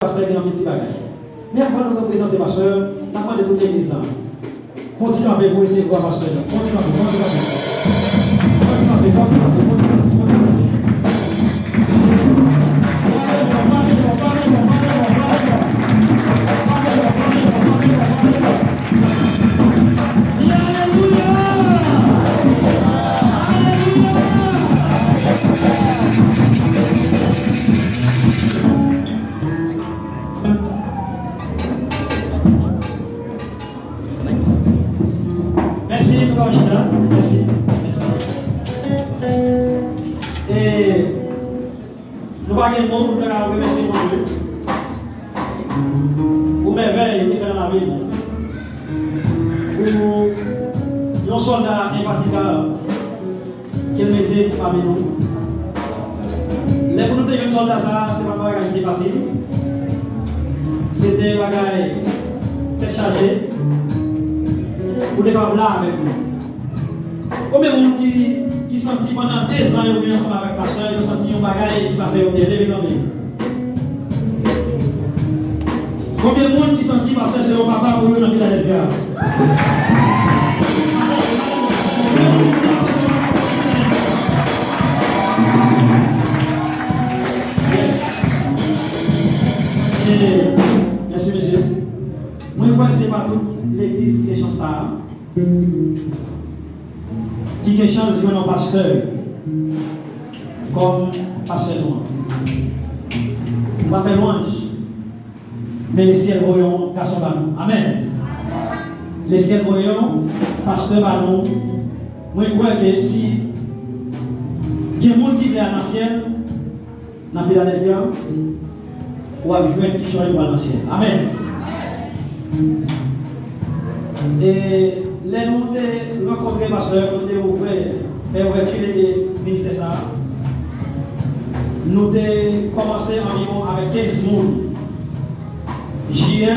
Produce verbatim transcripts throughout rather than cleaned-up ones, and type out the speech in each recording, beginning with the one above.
Pastè gen anpil ti bagay. Men anvan nou prezante pastè, n ap mande tout legliz la. Fè yon ti kanpe pou resevwa pastè la. Fè yon ti kanpe, fè yon ti kanpe. Fè yon ti kanpe, fè yon ti kanpe, fè yon ti kanpe, fè yon ti kanpe. Mèsi, nou ka chita. Mèsi. Mèsi. E, nou pa gen mo pou nou ta remèsye Bondye pou mèvèy li fè nan lavi nou. Pou yon sòlda enfatigab ke l mete pami nou. Lè pou nou te jwenn sòlda sa a, se pa t bagay ki te fasil. Se te bagay tèt chaje pou te kapab la avèk nou. Konbyen moun ki, ki santi pandan dezan yo gen ansanm avèk pastè, yo santi yon bagay ki pa fè yo byen? Leve kanpe. Konbyen moun ki santi pastè se yon papa pou yo nan Filadèlfya? Yes. E, mèsi, mesye. Mwen kwè se pa tout legliz ki gen chans sa a. Ki gen chans jwenn yon pastè kòm pastè nou an. Nou pa fè lwanj, men lesyèl voye yon gason ba nou. Amèn. Lesyèl voye yon pastè ba nou. Mwen kwè ke si gen moun ki vle al nan syèl, nan Filadèlfya, w ap jwenn kichòy pou al nan syèl. Amèn. E lè nou te rankontre pastè, nou te ouvè, fè ouvèti de ministè sa a, nou te kòmanse anviwon avèk kenz moun. Jiyè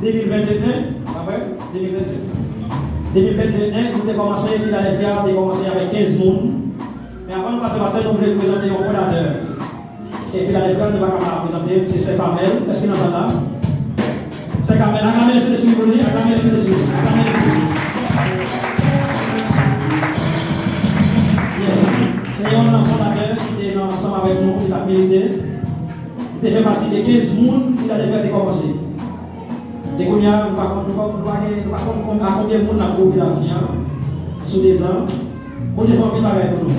de mil venteyen, pa vre? De mil venteyen. De mil venteyen, nou te kòmanse, Filadèlfya te kòmanse avèk kenz moun. Men avan nou pase pastè, nou vle prezante yon fondatè. E Filadèlfya, nou pa ka pa prezante l, se Sè Kamèl. Èske l nan sal la? Sè Kamèl, aklame Sentespri pou li, aklame Sentespri, aklame Sentespri. Yes. Se yonn nan fondatè ki te nan, ansanm avèk nou, ki t ap milite. Li te fè pati de kenz moun Filadèlfya te kòmanse. E kounye a, nou pa konn, nou pa, nou pa gen, nou pa konn kon-, a konbyen moun n ap kouvri la kounye a, sou dezan. Bondye fè anpil bagay pou nou.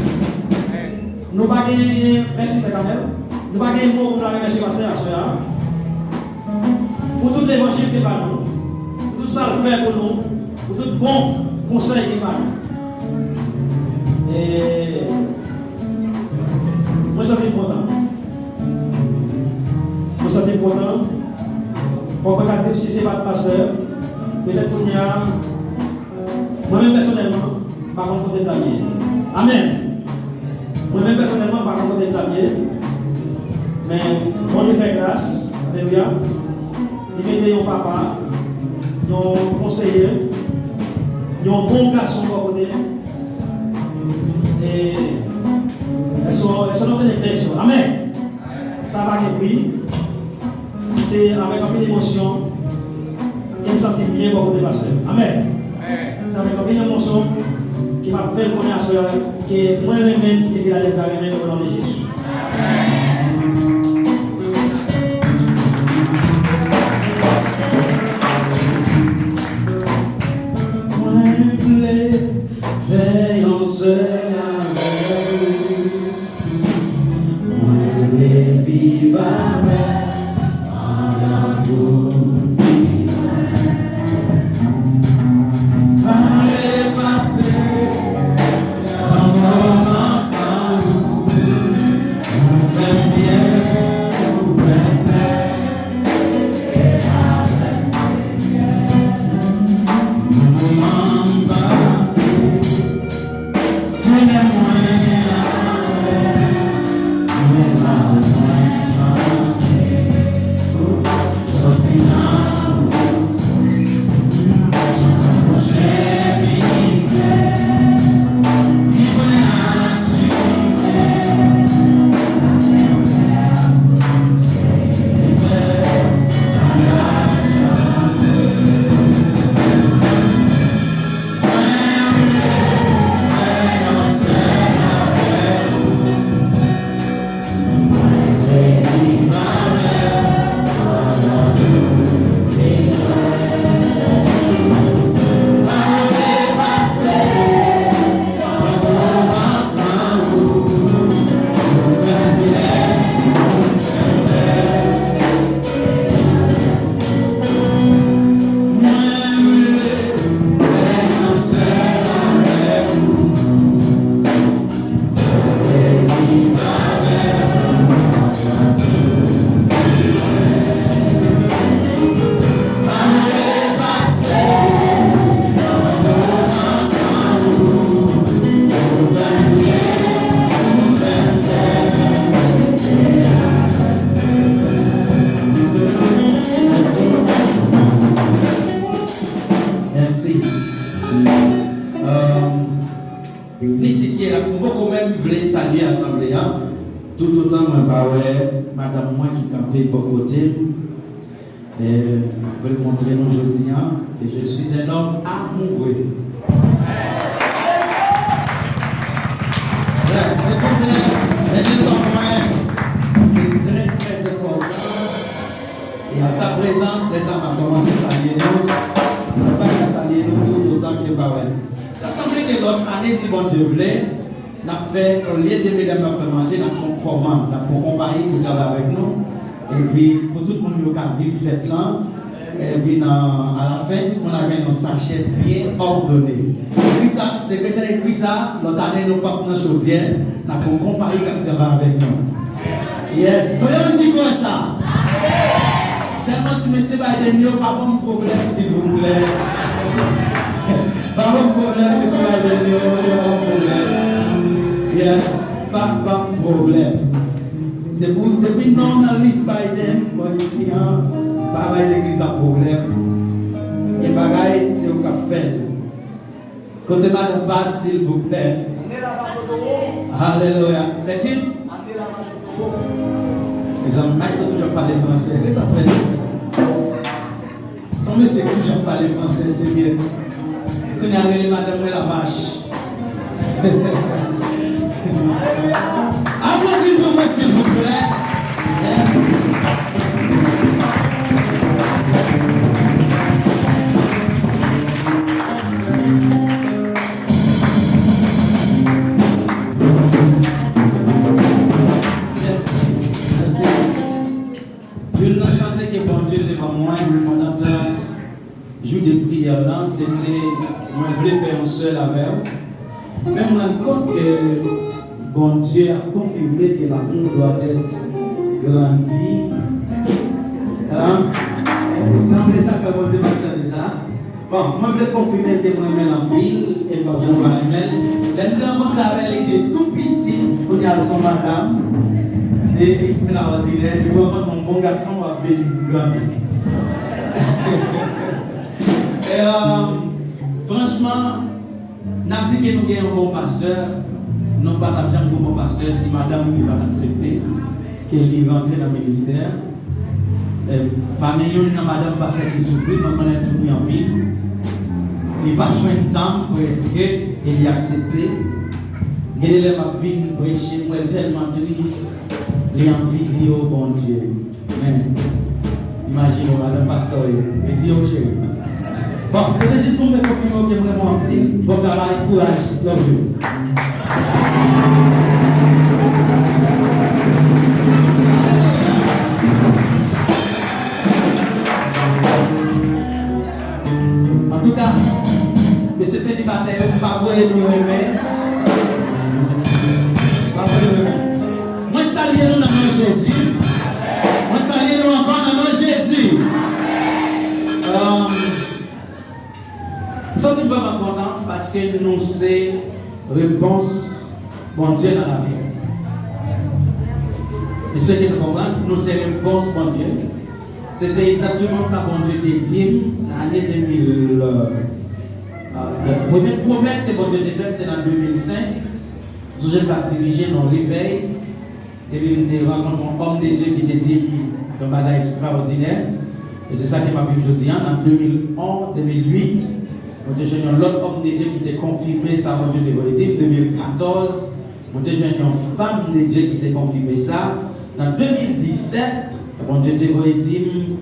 Nou pa gen, mèsi Sè Kamèl, nou pa gen mo pou nou remèsye pastè aswè a. Pou tout levanjil ke ba nou, pou tout sa l fè pou nou, pou tout bon konsèy ke ba nou. E mwen santi m kontan. Mwen santi m kontan. Bon, mwen ka di w, si se pa t pastè, petèt kounye a, mwen menm pèsonèlman, m pa konn kote m t ap ye. Amèn. Mwen menm pèsonèlman, m pa konn kote m t ap ye. Men, Bondye fè gras, alelouya. Li mete yon papa, yon konseye, yon bon gason bò kote m. E, èske, èske nou tande plè sou? Amèn. Sa pa gen pri. Se avèk anpil emosyon ke m santi m byen bò kote pastè. Amèn. Se avèk anpil emosyon ke m ap fè l konnen aswè a ke mwen renmen l epi Filadèlfya renmen l o non de Jezi. Mwen vle fè yon sèl avèk ou. Mwen vle viv avèk pandan tout vi mwen. Pa repase nan moman sa nou. Mwen fè Toutotan mwen pa wè madanm mwen ki kanpe bò kote m, e, vle montre nou jodi a ke je suis un homme amoureux. Silvouplè, mete tan mwen, se trè, trè enpòtan. E a sa prezans, lè sa m ap kòmanse salye nou, mwen pa ka salye nou toutotan ke m pa wè nou. Sa sanble ke lòt ane, si Bondye vle, n ap fè, olye de medam n ap fè manje, n ap fè yon kòmand, n ap fè yon konpayi pou travay avèk nou. Epi, pou tout moun yo ka viv fèt lan. Epi, nan, alafen, tout moun ap gen yon sachè byen òdone. Ekri sa, sekretè ekri sa, lòt ane nou p ap nan chodyè, n ap fè yon konpayi k ap travay avèk nou. Yes, konbyen moun ki kwè sa? Sèlman ti mesye Biden yo, pa ban m pwoblèm, silvouplè. Pa ban m pwoblèm, mesye Biden yo, pa ban m pwoblèm. Yes, pa ban m pwoblèm. Depi, depi non w nan lis Biden, bò isi an, pa bay legliz la pwoblèm. Gen bagay, se ou k ap fè l. Kote madanm pa, silvouplè? Alelouya. Lètil? Mezanmi, maestro toujou ap pale fransè. Ret apre l. Se yon mesye ki toujou ap pale fransè, Senyè. Kounye a, rele madanm mwen lavach. Aplodi l pou mwen, silvouplè. Mèsi. Mèsi. Mèsi. Youn nan chante ke Bondye te ban mwen pandan trant jou de priyè lan, se te, mwen vle fè yon sèl avè w. Men m rann kont ke Bondye ap konfime ke l'amour doit être grandi. An? Sanble sa k fè Bondye pa chante sa. Bon, mwen vle konfime ke m renmen l anpil, e m p ap janm pa renmen l. Lè m te rankontre avè l, li te tou piti, kounye a l se yon madanm. Se ekstraòdinè, depi w rankontre yon bon gason, w ap vin grandi. E, euh, franchman, n ap di ke nou gen yon bon pastè, nou pa t ap janm gen yon bon pastè si madanm li pa t aksepte ke li rantre nan ministè. E, pa gen youn nan madanm pastè ki soufri, mwen konnen l soufri anpil. Li pa jwenn tan prèske, e li aksepte. Gen de lè m ap vin preche, m wè l tèlman tris, li anvi di, "O Bondye." Men, imajine w, madanm pastè w ye. Mezi yo, cheri. Bon, se te jis pou m te konfime w ke m renmen w anpil. Bon travay, kouraj, love you. Antouka, mesye selibatè yo, pa voye nou renmen. Pa voye nou renmen. Mwen salye nou nan non Jezi. Mwen salye nou ankò nan non Jezi. Um, m santi m vrèman kontan paske nou se repons Bondye nan lavi. M espere ke nou konprann, nou se repons Bondye. Se te egzakteman sa Bondye te di m nan ane de mil, euh, euh, premye pwomès ke Bondye te fè m, se nan de mil senk. M sonje m t ap dirije nan yon revèy, epi m te rankontre yon òm de Dye ki te di m yon bagay ekstraòdinè. E se sa ke m ap viv jodi a. Nan de mil onz, de mil uit, mwen te jwenn yon lòt òm de Dye ki te konfime sa Bondye te voye di m. De mil katòz, mwen te jwenn yon fanm de Dye ki te konfime sa. Nan de mil disèt, Bondye te voye di m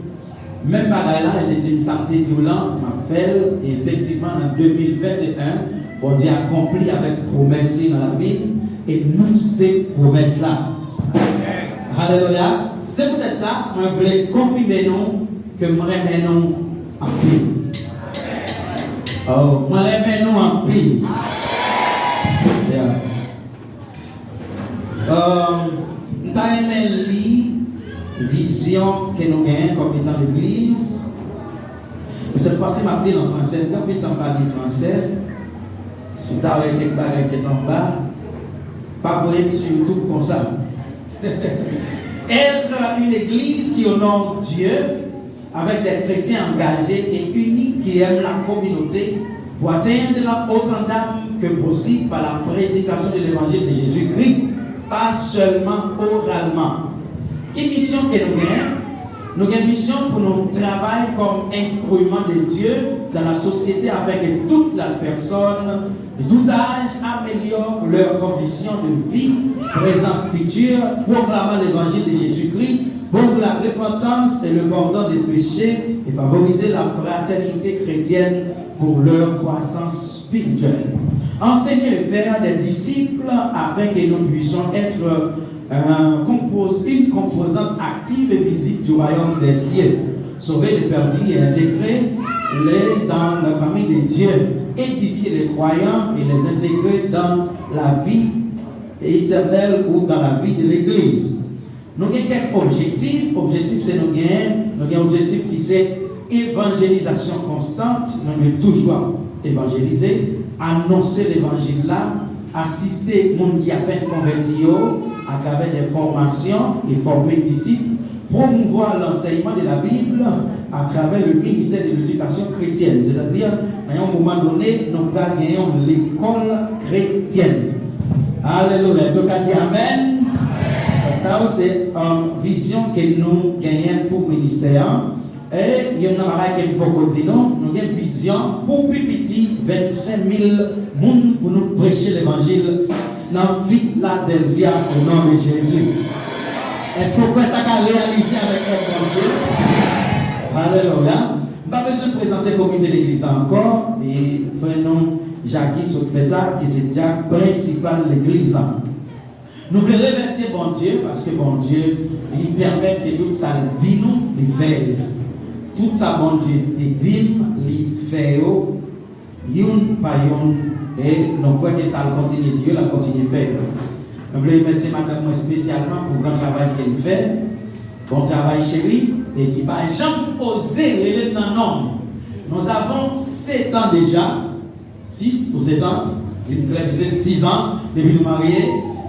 menm bagay la, li te di m sa m te di w lan, m ap fè l. E efektivman, nan de mil venteyen, Bondye akonpli avèk pwomès li nan lavi m, e nou se pwomès la. Alelouya! Se poutèt sa, mwen vle konfime nou ke m renmen nou anpil. Oh, mwen renmen nou anpil. Yes. Euh, m ta renmen li vizyon ke nou genyen kòm etan legliz. Sèt fwa si m ap li l an fransè, m gen anpil tan m pa li fransè. Si w ta wè kèk bagay tèt anba, pa voye m sou YouTube konsa. Être une église qui honore Dieu avec des chrétiens engagés et unis qui aiment la communauté pour atteindre autant d'âmes que possible par la prédication de l'évangile de Jésus-Christ. pa sèlman oralman. Ki misyon ke nou gen? Nou gen misyon pou nou travay kòm enstriman de Dye dans la société afin que toute la personne, tout âge améliore leur condition de vie présente, future, proclamant l'évangile de Jésus-Christ pour la repentance et le pardon des péchés et favoriser la fraternité chrétienne pour leur croissance spirituelle. Enseigner et faire des disciples afin que nous puissions être un compos- une composante active et visible du royaume des cieux. Sauver les perdus et intégrer les dans la famille de Dieu. Édifier les croyants et les intégrer dans la vie éternelle ou dans la vie de l'Église. Nou gen kèk objektif. Objektif se nou gen, nou gen objektif ki se evanjelizasyon konstant. Nou dwe toujou ap evanjelize, anonse levanjil la, asiste moun ki apèn konvèti yo atravè de fòmasyon e fòme disip, promouvoir l'enseignement de la Bible à travers le ministère de l'éducation chrétienne, c'est-à-dire nan yon moman done nou pral gen yon lekòl kretyèn. Alelouya. Èske w ka di amèn? Sa yo se um, vizyon ke nou genyen pou ministè an. E youn nan bagay ke m poko di nou, nou gen vizyon pou pi piti vennsenk mil moun pou nou preche levanjil nan Filadelfya, o non de Jezi. Èske w kwè sa ka reyalize avèk èd Bondye? Alelouya. M pa bezwen prezante komite legliz la ankò, e frè nou Jackie sot fè sa, ki se dyak prensipal legliz la. Nou vle remèsye Bondye paske Bondye li pèmèt ke tout sa l di nou, li fè yo. Tout sa Bondye te di m, li fè yo youn pa youn, e nou kwè ke sa l kontinye di yo, l ap kontinye fè yo. Nou vle remèsye madanm mwen espesyalman pou gran travay ke l fè. Bon travay, cheri, e ki pa janm oze rele m nan non. Nous avons sept ans déjà, six ou sept ans, di m klè, mesye, six ans depi nou marye.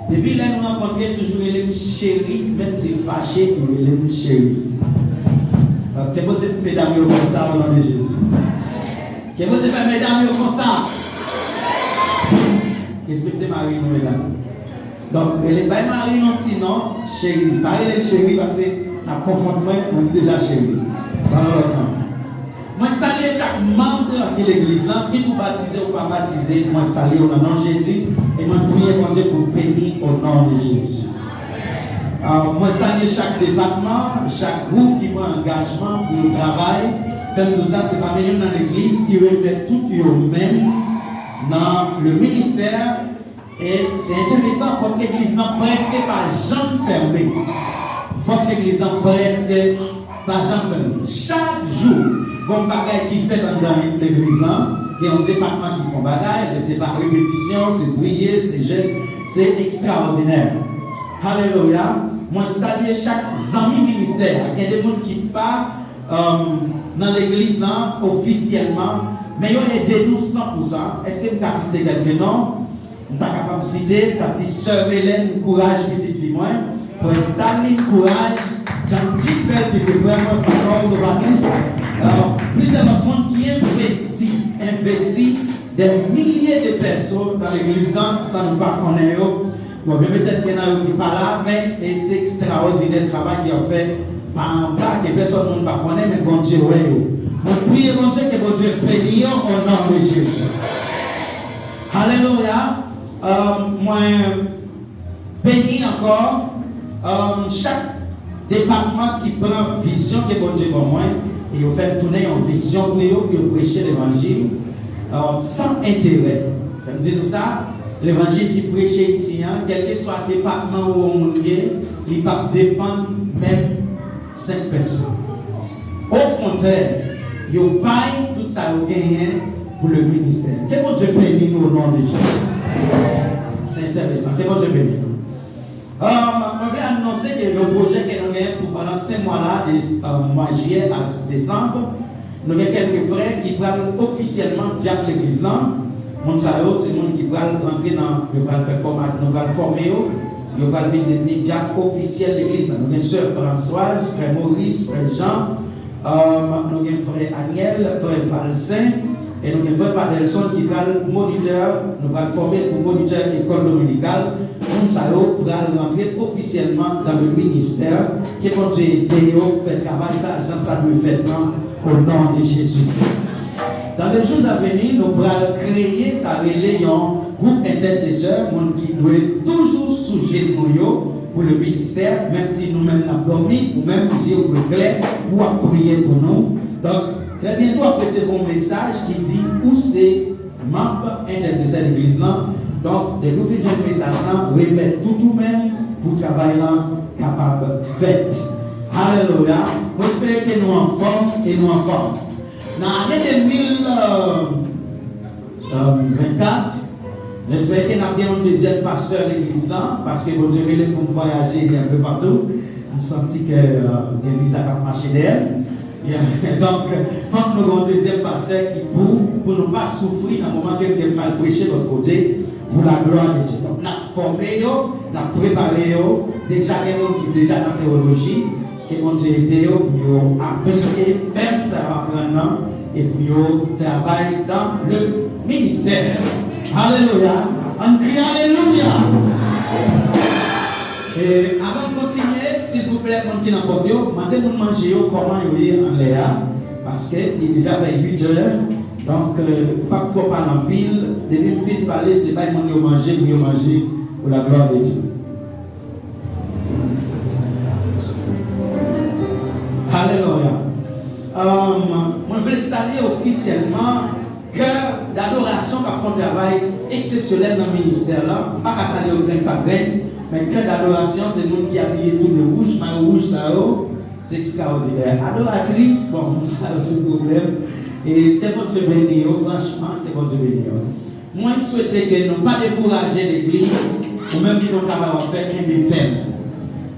Depi lè nou rankontre, l toujou rele m cheri, menm si l fache, li rele m cheri. Ke Bondye fè medam yo konsa, o non de Jezi. Ke Bondye fè medam yo konsa. Respekte mari nou, medam. Donk, rele, bay mari yon ti non, cheri. Pa rele l cheri, paske n ap konfonn mwen, mwen deja cheri. Ba l yon lòt non. Mwen salye chak manm ki legliz lan, kit ou batize ou pa batize, mwen salye w nan non Jezi, e mwen priye Bondye pou l beni w o non de Jezi. Ah, mwen salye chak depatman, chak gwoup ki pran angajman pou yo travay. Fè m di w sa, se pa gen youn nan legliz ki remèt tout yo menm nan le ministè. E se enteresan, pòt legliz lan prèske pa janm fèmen. Pòt legliz lan prèske pa janm fèmen. Chak jou, gon bagay ki fèt anndan legliz lan. Gen yon depatman ki fè yon bagay, men se pa repetisyon, se priye, se jèn, se ekstraòdinè. Alelouya! Mwen salye chak zanmi ministè a. Gen de moun ki pa, um, nan legliz lan ofisyèlman, men yo ede nou san pou san. Èske m ka site kèlke non? M ta kapab site, m t ap di sè Melèn, kouraj pitit fi mwen, frè Stalin, kouraj, John Gilbert, ki se frè mwen, Fakòl Novanis, euh, plizyè lòt moun ki envesti, envesti dè milye de pèso nan legliz lan, san nou pa konnen yo. Bon, men petèt gen nan yo ki pa la, men e se ekstraòdinè travay ki ap fè pa anba, ke pèsòn moun pa konnen, men Bondye wè yo. Mwen priye Bondye ke Bondye beni yo o non de Jezi. Alelouya. Euh, mwen beni ankò, euh, chak depatman ki pran vizyon ke Bondye ban mwen, e yo fè l tounen yon vizyon pou yo, pou yo preche levanjil, euh, san enterè. Fè m di nou sa, levanjil ki preche isi an, kèlkeswa depatman ou yon moun ye, li p ap defann menm senk pèsòn. Okontrè, yo bay tout sa yo genyen pou le ministè. Ke Bondye beni nou o non de Jezi. Se enteresan. Ke Bondye beni nou. Euh, mwen vle anonse ke yon pwojè ke nou genyen pou pandan senk mwa la, de, euh, mwa jiyè a desanm, nou gen kèlke frè ki pral ofisyèlman dyak legliz lan. Moun sa yo, se moun ki pral rantre nan, yo pral fè fòma, nou pral fòme yo, yo pral vin devni dyak ofisyèl legliz lan. Nou gen sè Françoise, frè Maurice, frè Jean, euh, nou gen frè Aniel, frè Valcin, E nou gen frè Padelson ki pral monitè, nou pral fòme l pou monitè ekòl dominikal. Moun sa yo pral rantre ofisyèlman dans le ministère. Ke Bondye ede yo fè travay sa jan sa dwe fèt lan, au nom de Jésus. Dans les jours à venir, nou pral kreye sa rele yon gwoup entèsesè, moun ki dwe toujou sou jenou yo pou le ministè, menm si nou menm n ap dòmi, ou menm je w dwe klè pou w ap priye pou nou. Donk, trè byento w ap resevwa yon mesaj ki di ou se manm entèsesè legliz lan. Donk, depi w fin jwenn mesaj lan, remèt tout ou menm pou travay lan kapab fèt. Alelouya! Mwen espere ke nou anfòm e nou anfòm. Nan ane de mil, euh, euh, vennkat, nou espere ke n ap gen yon dezyèm pastè legliz lan, paske Bondye rele m pou m vwayaje anpe patou. M santi ke, euh, gen viza k ap mache dèyè m. Yeah. Donk, fòk nou gen yon dezyèm pastè ki pou, pou nou pa soufri nan moman ke m gen pou m al preche lòt kote, pour la gloire de Dieu. Donk, n ap fòme yo, n ap prepare yo. Deja gen moun ki deja nan teyoloji. Ke Bondye ede yo pou yo aplike menm sa yo aprann nan e pou yo travay dans le ministère. Alelouya! Ann kriye alelouya! E avan n kontinye, silvouplè, moun ki nan pòt yo, mande moun manje yo kòman yo ye anlè a, paske li deja fè uit è. Donk, euh, pa twò pale anpil. Depi m fin pale, se bay moun yo manje pou yo manje, pour la gloire de Dieu. Alelouya. Um, mwen vle salye ofisyèlman kè dadorasyon k ap fè yon travay eksepsyonèl nan ministè la. M pa ka salye yo grenn pa grenn, men kè dadorasyon se moun ki abiye tou de wouj, mayo wouj sa yo, se ekstraòdinè. Adoratris, bon, moun sa yo se pwoblèm. E ke Bondye beni yo, franchman, ke Bondye beni yo. Mwen swete ke nou pa dekouraje legliz, ou menm ki gon travay w ap fè, kenbe fèm.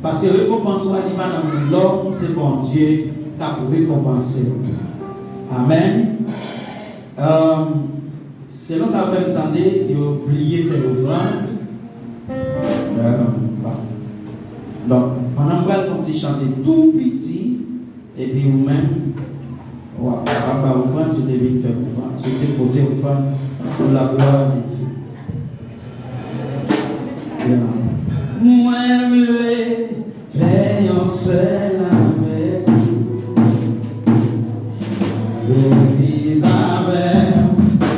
Paske rekonpans ou a, li pa nan men lòm, se Bondye k ap rekonpanse w. Amèn. Euh, selon sa yo fè m tande, yo bliye fè ofrann. Euh, bon. Donk, pandan m pral fè yon ti chante tou piti, epi ou menm, w ap kapab ba ofrann, si w te vin fè ofrann, si w te pote ofrann, pour la gloire de Dieu. Yeah. Mwen vle fè yon sèl avèk ou. Mwen vle viv avèk ou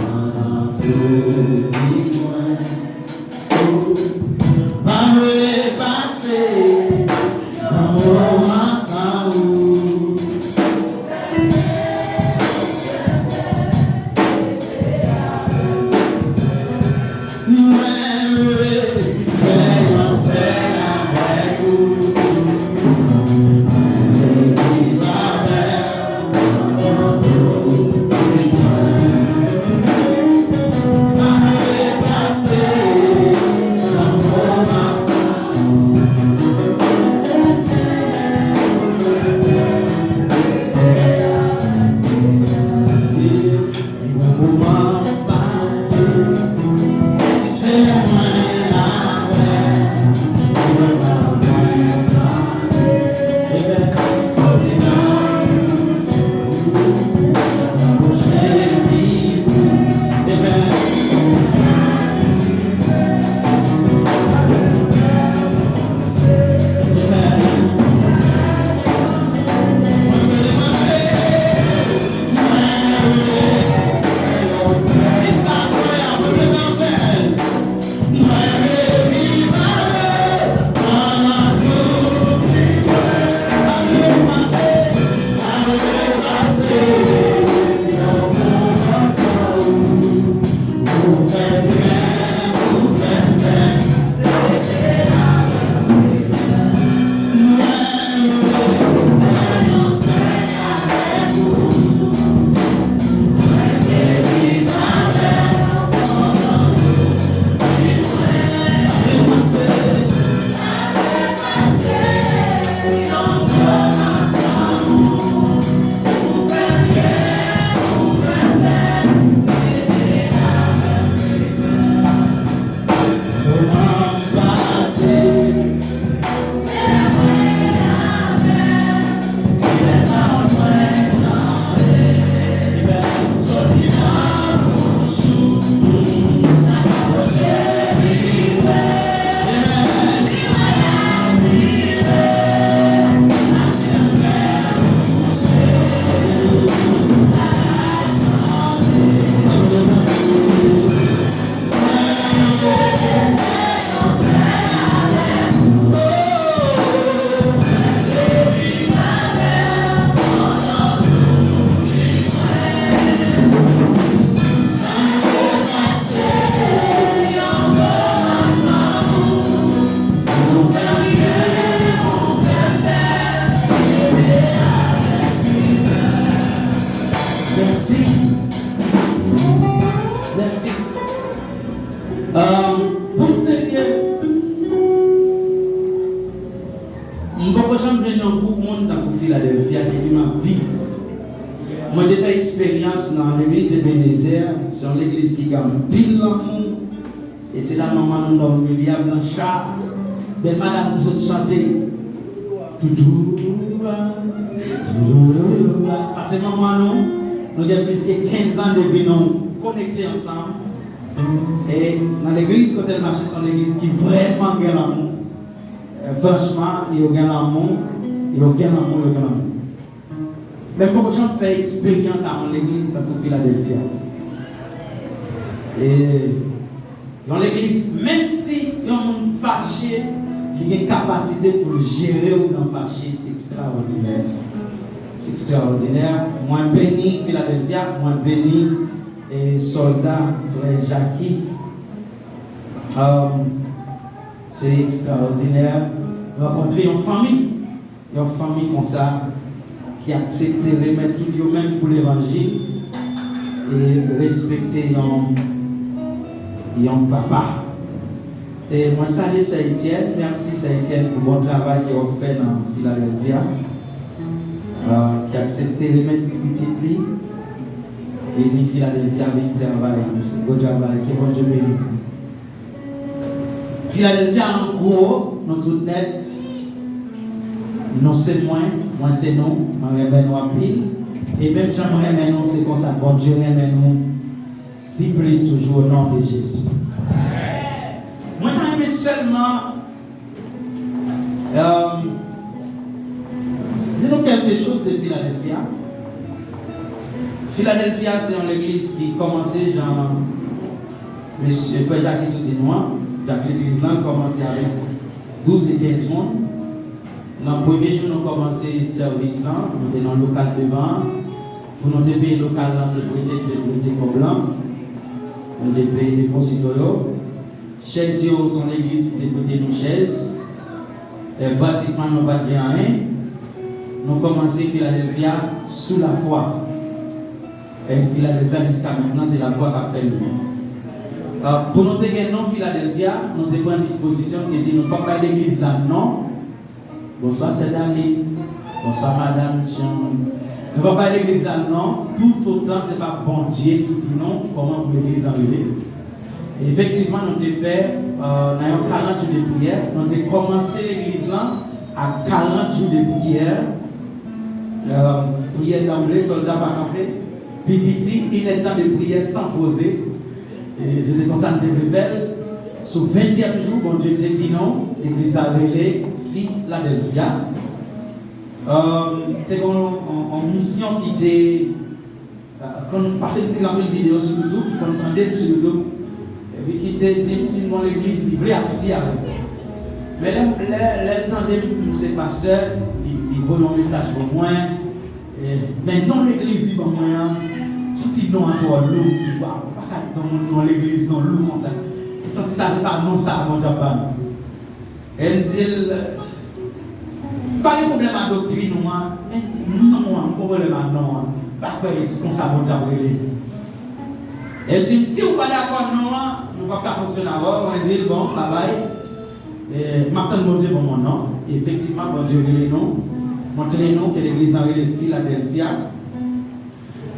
pandan tout vi mwen. Pa vle pase yon moman san ou. Mwen te fè eksperyans nan legliz Ebenezer, se yon legliz ki gen anpil lanmou, e se la manman nou Normelia Blanchard, bèl madanm ki sot chante. Toujou, toujou, sa se manman nou. Nou gen plis ke kenz an depi nou konekte ansanm. E nan legliz kote l mache, se yon legliz ki vrèman gen lanmou. E, franchman, yo gen lanmou, yo gen lanmou, yo gen lanmou. Men m poko janm fè eksperyans a yon legliz tankou Filadelfya. E yon legliz, menm si yon moun fache, li gen kapasite pou l jere w nan fache, se ekstraòdinè. Se ekstraòdinè. Mwen beni Filadelfya, mwen beni, e, sòlda, frè Jaki. Um, se ekstraòdinè rankontre yon fanmi, yon fanmi konsa ki aksepte remèt tout yo menm pou levanjil e respekte yon, yon papa. E mwen salye sè Etienne, mèsi sè Etienne pou bon travay ke w ap fè nan Filadelfya, euh, ki aksepte remèt ti pitit li, vini Filadelfya vin travay pou se bon travay, ke Bondye beni. Filadelfya an gwo, nou tout nèt, nou se mwen, mwen se nou, mwen renmen nou anpil, e menm jan mwen renmen nou, se konsa Bondye renmen nou pi plis toujou, o non de Jezi. Mwen ta renmen sèlman, euh, di nou kèlke choz de Filadelfya. Filadelfya se yon legliz ki kòmanse jan mesye, frè Jaki sot di nou an, dat legliz lan kòmanse avèk douz e kenz moun. Nan premye jou nou kòmanse sèvis lan, nou te nan lokal devan an. Pou nou te peye lokal lan, se prete ki te prete kòb lan. Nou te peye depozito yo. Chèz yo, se yon legliz ki te prete nou chèz. E, pratikman, nou pa t gen anyen. Nou kòmanse Filadelfya sou lafwa. E Filadelfya, jiska mentnan, se lafwa k ap fè nou. E, pou nou te gen non Filadelfya, nou te pran dispozisyon, nou te di nou p ap bay legliz la non. Bonswa, sè Dani. Bonswa, madanm John. Nou p ap bay legliz la non, toutotan se pa Bondye ki di nou kòman pou legliz lan rele. E efektivman, nou te fè, euh, nan yon karant jou de priyè, nou te kòmanse legliz lan ak karant jou de priyè, euh, priyè danble, sòlda pa kanpe, pi piti, inèdtan de priyè san poze. E se te konsa n te vle fè l. Sou ventyèm jou, Bondye te di nou, legliz la rele Filadelfya. Euh, te gen yon, yon, yon misyon ki te, euh, konn, paske m te gen anpil videyo sou YouTube, ki konn tande m sou YouTube, epi ki te di m si m gon legliz, li vle afilye avè m. Men lè, lè, lè l tande m, m se pastè, li, li voye yon mesaj ban mwen, e, men non legliz li ban mwen an, m santi non an twò lou, m di, waw, m pa ka ban moun non legliz non lou konsa. M santi sa se pa non sa Bondye ap ban nou. E m di l, m pa gen pwoblèm ak doktrin ou an, men non an, m gon pwoblèm ak non an. M pa kwè se konsa Bondye ap rele. E l di m, si w pa dakò non an, nou p ap ka fonksyone avè w. Mwen di l, bon, babay. E, m ap tann Bondye ban mwen non. Efektivman, Bondye rele nou, montre nou ke legliz lan rele Filadelfya.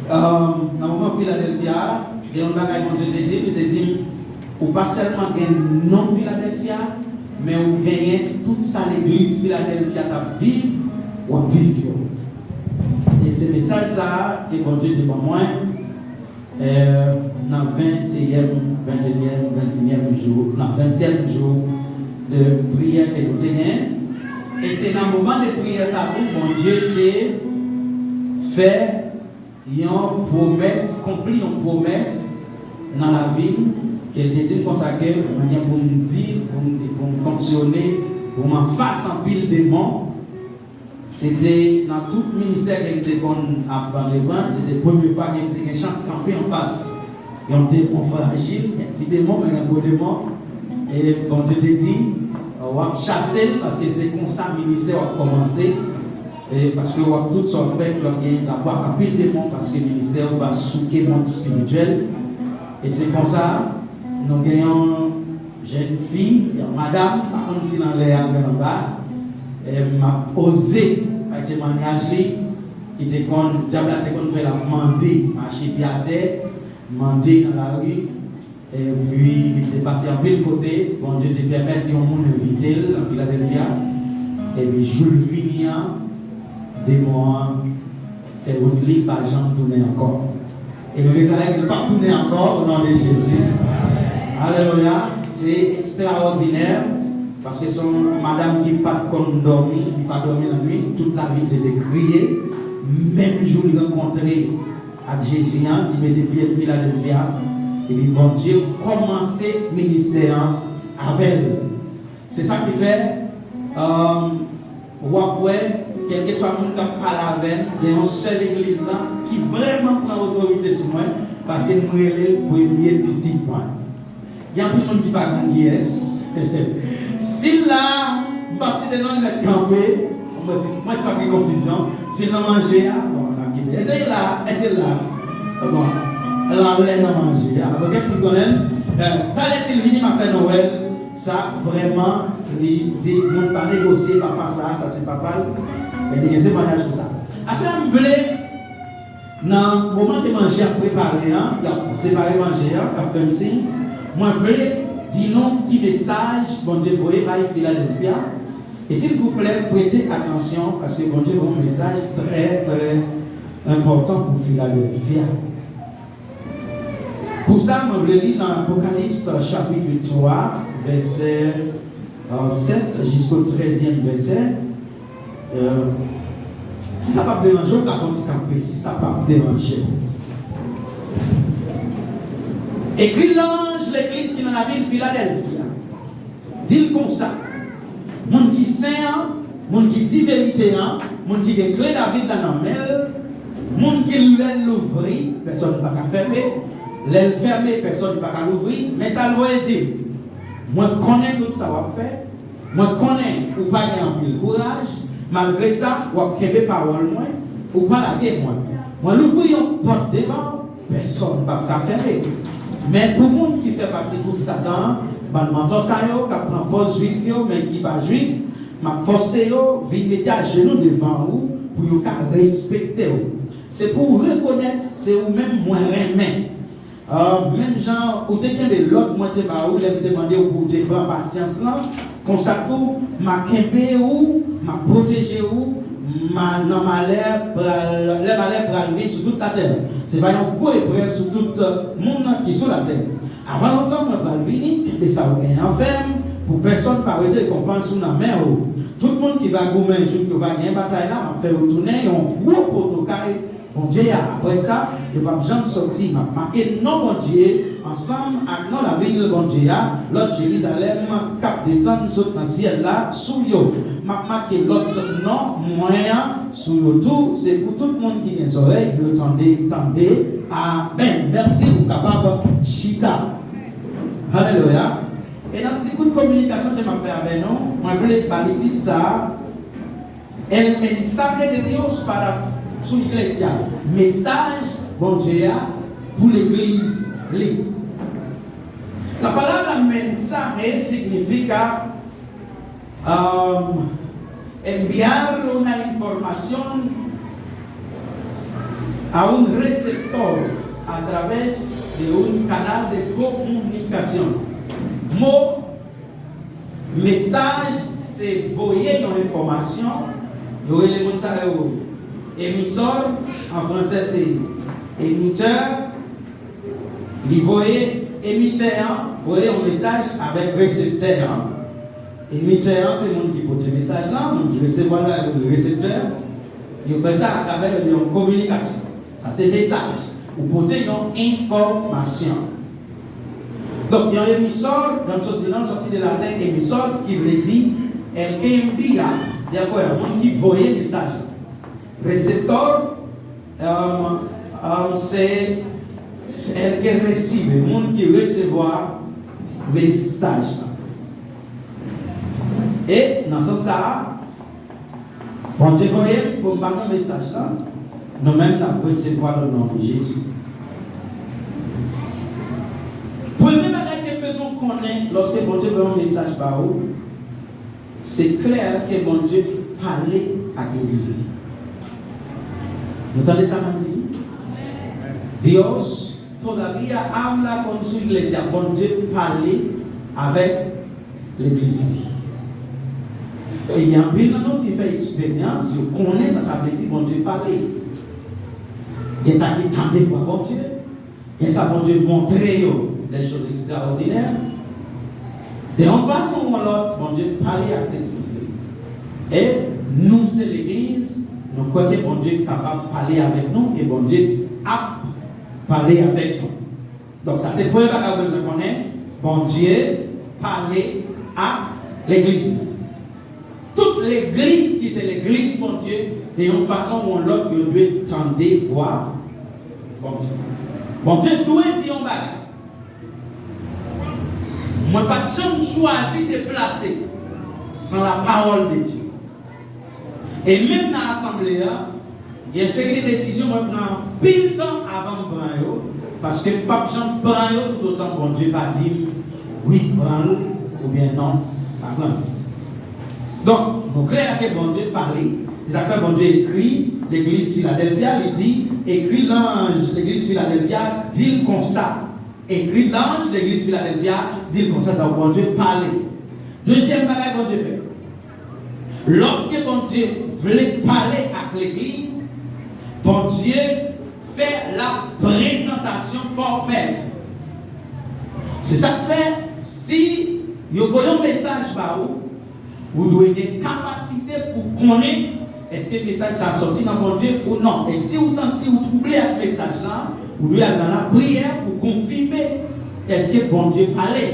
Euh, nan moman Filadelfya a, gen yon bagay Bondye te di m, li te di m, ou pa sèlman gen non Filadelfya, men ou genyen tout sa legliz Filadelfya t ap viv, w ap viv yo. E se mesaj sa a ke Bondye te ban mwen, euh, nan venteyen, venteyen, venteyen jou, nan ventyèm jou de priyè ke nou te genyen. E se nan moman de priyè sa tou, Bondye te fè yon pwomès, konpli yon pwomès nan lavi m, ke l te di m konsa ke mwen gen pou m di, pou m, pou m fonksyone, pou m anfas anpil demon. Se te nan tout ministè ke m te konn ap antreprann, se te premye fwa ke m te gen chans kanpe anfas yon demon frajil, gen ti demon, men gen gwo demon. E Bondye te di, w ap chase l, paske se konsa ministè w ap kòmanse. E paske w ap tout sa w ap fè, w ap gen rapò ak anpil demon, paske ministè w va souke mond espirityèl. E se konsa, nou gen yon jèn fi, yon madanm, m pa konn si l anlè a oubyen anba, e m ap oze bay temwanyaj li. ki te konn, dyab la te konn fè l ap mande, mache pye atè, mande nan lari, epi li te pase anpil kote, Bondye te pèmèt yon moun envite l nan Filadèlfya, epi jou l vini an, demon an fè wout li, pa janm tounen ankò. E nou deklare ke l p ap tounen ankò, o non de Jezi. Alelouya. Se ekstraòdinè, paske se yon madanm ki pa t konn dòmi, li pa dòmi lannwit, tout lavi l se te kriye. Menm jou li rankontre ak Jezi an, li mete pye l Filadèlfya, epi Bondye kòmanse ministè an avè l. Se sa ki fè, um, w ap wè, kèlkeswa moun k ap pale avè m, gen yon sèl legliz la ki vrèman pran otorite sou mwen, paske m rele l premye pitit mwen. Gen anpil moun ki pa konn kiyès. Si l la, m p ap site non, li mèt kanpe. Mwen si, mwen si pa gen konfizyon. Si l nan manje a, bon, n ap kite. Èske l la? Èske l la? Bon, l anlè nan manje a. Bon, gen moun konnen l. Eh, talè si l vini, m ap fè nou wè l. Sa, vrèman, li di, moun pa negosye papa sa, sa se papa l. E li gen temwayaj pou sa. Aswè a, m vle, nan moman ke manje ap prepare an, y ap separe manje an, y ap fè m siy. Mwen vle di nou ki mesaj Bondye voye bay Filadèlfya. E silvouplè, prete atansyon, paske Bondye voye yon mesaj trè, trè enpòtan pou Filadèlfya. Pou sa, mwen vle li nan Apokalips, chapit twa, vèsè, euh, sèt jisko trèzyèm vèsè. Euh, si sa p ap deranje w, w ka fè yon ti kanpe, si sa p ap deranje w. Ekri lanj legliz ki nan lavil Filadèlfya. Di l konsa, moun ki sen an, moun ki di verite an, moun ki gen kle David la nan men l, moun ki lè l louvri, pèsòn pa ka fèmen, lè l fèmen, pèsòn pa ka louvri, men sa l voye di m, mwen konnen tout sa w ap fè, mwen konnen ou pa gen anpil kouraj, malgre sa, w ap kenbe pawòl mwen, ou pa lage mwen. Mwen louvri yon pòt devan w, pèsòn p ap ka fèmen. Men pou moun ki fè pati gwoup Satan an, bann mantò sa yo k ap pran pòz Jwif yo, men ki pa Jwif, m ap fòse yo vin mete ajenou devan ou pou yo ka respekte w. Se pou w rekonèt se ou menm mwen renmen. Ah, menm jan ou te kenbe lòd mwen te ba ou lè m te mande w pou w te pran pasyans lan, konsa tou, m a kenbe ou, m a pwoteje ou, ma-, nan malè pral, lè malè pral vin sou tout latè. Se va yon gwo eprèv sou tout moun ki sou latè. Avan lontan, mwen pral vini, kenbe sa w genyen anfèm, pou pèsòn pa wete rekonpans ou nan men ou. Tout moun ki va goumen jouk yo va genyen batay la, m ap fè yo tounen yon gwo poto kay Bondye a. Apre sa, yo p ap janm sòti. M ap make non Bondye ansanm ak non lavil Bondye a, lòt Jerizalèm k ap desann sot nan syèl la, sou yo. M ap make lòt non mwen an sou yo tou. Se pou tout moun ki gen zòrèy pou yo tande, tande. Amèn. Mèsi, ou kapab chita. Alelouya. E nan ti kout kominikasyon ke m ap fè avè nou, mwen vle ba li tit sa a, El mensaje de Dios para su iglesia, mesaj Bondye a pou legliz li. La palabra mensaje significa, um, enviar una información a un receptor a través de un canal de comunicación. Mo mesaj se voye yon enfòmasyon. Yo rele moun sa yo emisor, an fransè se émetteur. Li voye, emitè an voye yon mesaj avèk reseptè an. Emitè an se moun ki pote mesaj lan, moun ki resevwa l la rele reseptè. Yo fè sa atravè yon kominikasyon. Sa se mesaj. Ou pote yon enfòmasyon. Donk, yon emisor, jan m sot di l lan, soti de laten emisor, ki vle di el que envía, de acuerdo, moun ki voye mesaj lan. Receptor, um, um, se el que recibe, moun ki resevwa mesaj lan. E nan sans sa a, Bondye voye m pou m ba nou mesaj lan, nou menm n ap resevwa l o non de Jezi. Premye bagay ke m bezwen w konnen lòske Bondye voye yon mesaj ba ou, se klè ke Bondye pale ak legliz li. Nou tande sa m ap di? Dios todavía habla con su iglesia. Bondye pale avèk legliz li. E gen anpil nan nou ki fè eksperyans, yo konnen sa sa vle di Bondye pale. Gen sa ki tande vwa Bondye, gen sa Bondye montre yo, des choses extraordinaires. De yon fason ou yon lòt, Bondye pale ak legliz li. E nou se legliz, nou kwè ke Bondye kapab pale avèk nou e Bondye ap pale avèk nou. Donk, sa se premye bagay ou bezwen konnen, Bondye pale ak legliz li. Tout legliz ki se legliz Bondye, de yon fason ou yon lòt, yo dwe tande vwa Bondye. Bondye dwe di yon bagay. Mwen pa t janm chwazi deplase san la parole de Dieu. E menm nan asanble a, gen seri de desizyon mwen pran anpil tan avan m pran yo, paske m p ap janm pran yo toutotan Bondye pa di m wi, pran l, oubyen non, pa pran l. Donk, nou klè ke Bondye pale. Se sa k fè Bondye ekri legliz Filadèlfya, li di, ekri lanj legliz Filadèlfya, di l konsa. Ekri lanj legliz Filadèlfya, di l konsa, donk Bondye pale. Dezyèm bagay Bondye fè. Lòske Bondye vle pale ak legliz, Bondye fè la prezantasyon fòmèl. Se sa k fè, si yo voye yon mesaj ba ou, ou dwe gen kapasite pou konnen èske mesaj sa a sòti nan Bondye ou non. E si ou santi ou twouble ak mesaj la, ou dwe al nan lapriyè pou konfime èske Bondye pale.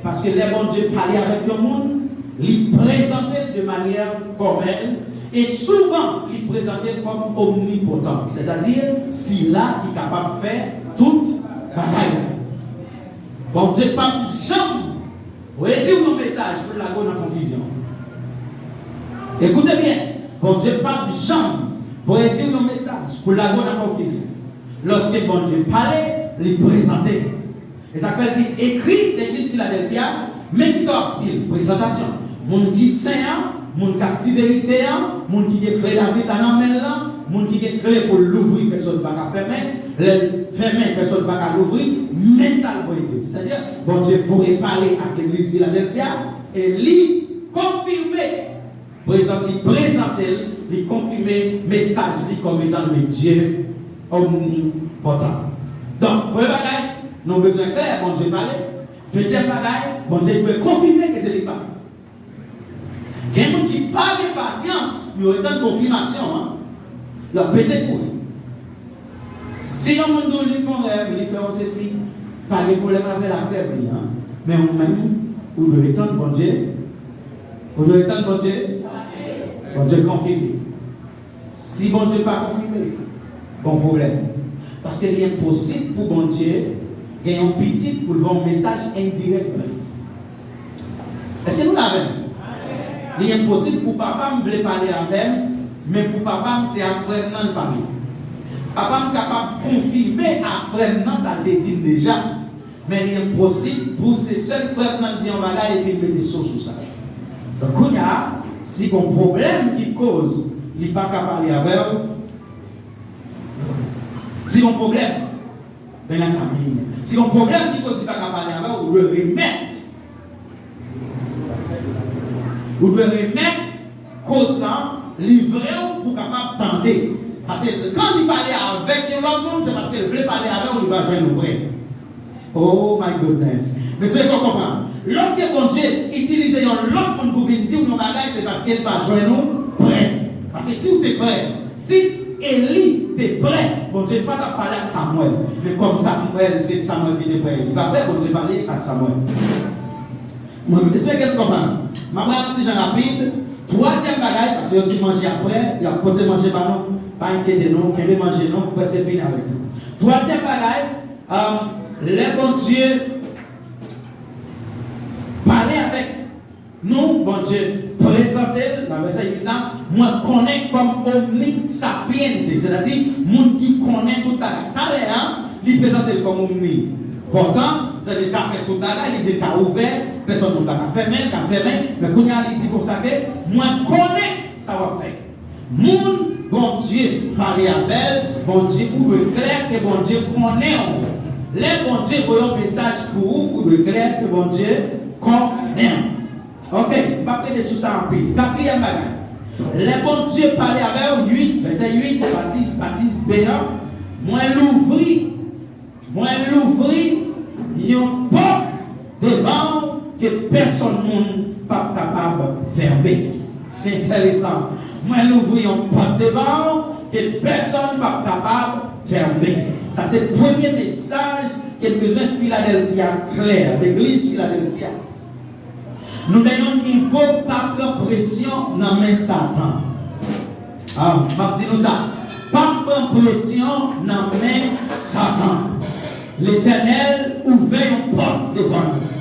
Paske lè Bondye pale avèk yon moun, li prezante l de manyè fòmèl, e souvan, li prezante l kòm omnipotan, sètadi sila ki kapab fè tout bagay. Bondye p ap janm voye di w yon mesaj pou l lage w nan konfizyon. Ekoute byen, Bondye p ap janm voye di w yon mesaj pou l lage w nan konfizyon. Lòske Bondye pale, li prezante. E sa k fè l di, ekri legliz Filadèlfya, men kisa w ap di l, prezantasyon. Moun ki sen an, moun k ap di verite an, moun ki gen kle David la nan men l lan, moun ki gen kle pou l louvri, pèsonn pa ka fèmen, lè l fèmen, pèsonn pa ka louvri, men sa l voye di w. Sètadi, Bondye voye pale ak legliz Filadèlfya, e li konfime, prezan-, li prezante l, li konfime mesaj li kòm etan le Dye omnipotan. Donk, premye bagay, nou bezwen klè, Bondye pale. Dezyèm bagay, Bondye dwe konfime ke se li k pale. Gen moun ki pa gen pasyans pou yo tann konfimasyon an, y ap pete kouri. Si yon moun di w li fè yon rèv, li fè yon sesi, pa gen pwoblèm avè l ak rèv li an. Men ou menm, ou dwe tann Bondye, ou dwe tann Bondye, Bondye konfime. Si Bondye pa konfime, gon pwoblèm. Paske li enposib pou Bondye gen yon pitit pou l voye yon mesaj endirèk ban li. Èske nou la avè m? Li enposib pou papa m vle pale avè m, men pou papa m se ak frè m nan l pale. Papa m kapab konfime a frè m nan sa l te di m deja, men li enposib pou se sèl frè m nan di yon bagay epi l mete so sou sa. Donk, kounye a, si gon pwoblèm ki koz li pa ka pale avè w, si gon pwoblèm, men nan ka minimè. Si gon pwoblèm ki koz li pa ka pale avè w, ou dwe remèt Ou dwe remèt koz lan, livre w pou w kapab tande. Paske kan li pale avèk yon lòt moun, se paske l vle pale avè w, li pa jwenn ou prè. Oh my goodness. Mesye, fò w konprann. Lòske Bondye itilize yon lòt moun pou vin di w yon bagay, se paske l pa jwenn ou prè. Paske si w te prè, si Eli te prè, Bondye pa t ap pale ak Samwèl. Men kòm Samwèl, se Samwèl ki te prè, li pa prè, Bondye pale ak Samwèl. Mwen espere ke nou konprann. M ap pran yon ti jan rapid. Twazyèm bagay, paske yo di manje ap prè, y ap pote manje ba nou. Pa enkyete nou, kenbe manje nou, m prèske fini avèk nou. Twazyèm bagay, um, lè Bondye pale avèk nou, Bondye prezante l, nan vèsè uit la, mwen konnen kòm omnisapiente, sètadi moun ki konnen tout bagay. Talè a, li prezante l kòm omnipotan, sètadi l ka fè tout bagay, li di l ka ouvè, pèsonn moun pa ka fèmen, l ka fèmen, men kounye a li di konsa ke, mwen konnen sa w ap fè. Moun Bondye pale avè l, Bondye, ou dwe klè ke Bondye konnen w. Lè Bondye voye yon mesaj pou ou, ou dwe klè ke Bondye konnen w. Ok, m p ap rete sou sa anpil. Katriyèm bagay, lè Bondye pale avè w, uit, vèsè uit, pati, pati B an, mwen louvri, mwen louvri yon pòt devan w ke pèsonn moun p ap kapab fèmen. Se enteresan. Mwen louvri yon pòt devan w ke pèsonn p ap kapab fèmen. Sa se premye mesaj ke m bezwen Filadèlfya klè, legliz Filadèlfya. Nou nan yon nivo pa pran presyon nan men Satan. Ah, m ap di nou sa. Pa pran presyon nan men Satan. Letènèl ouvè yon pòt devan nou.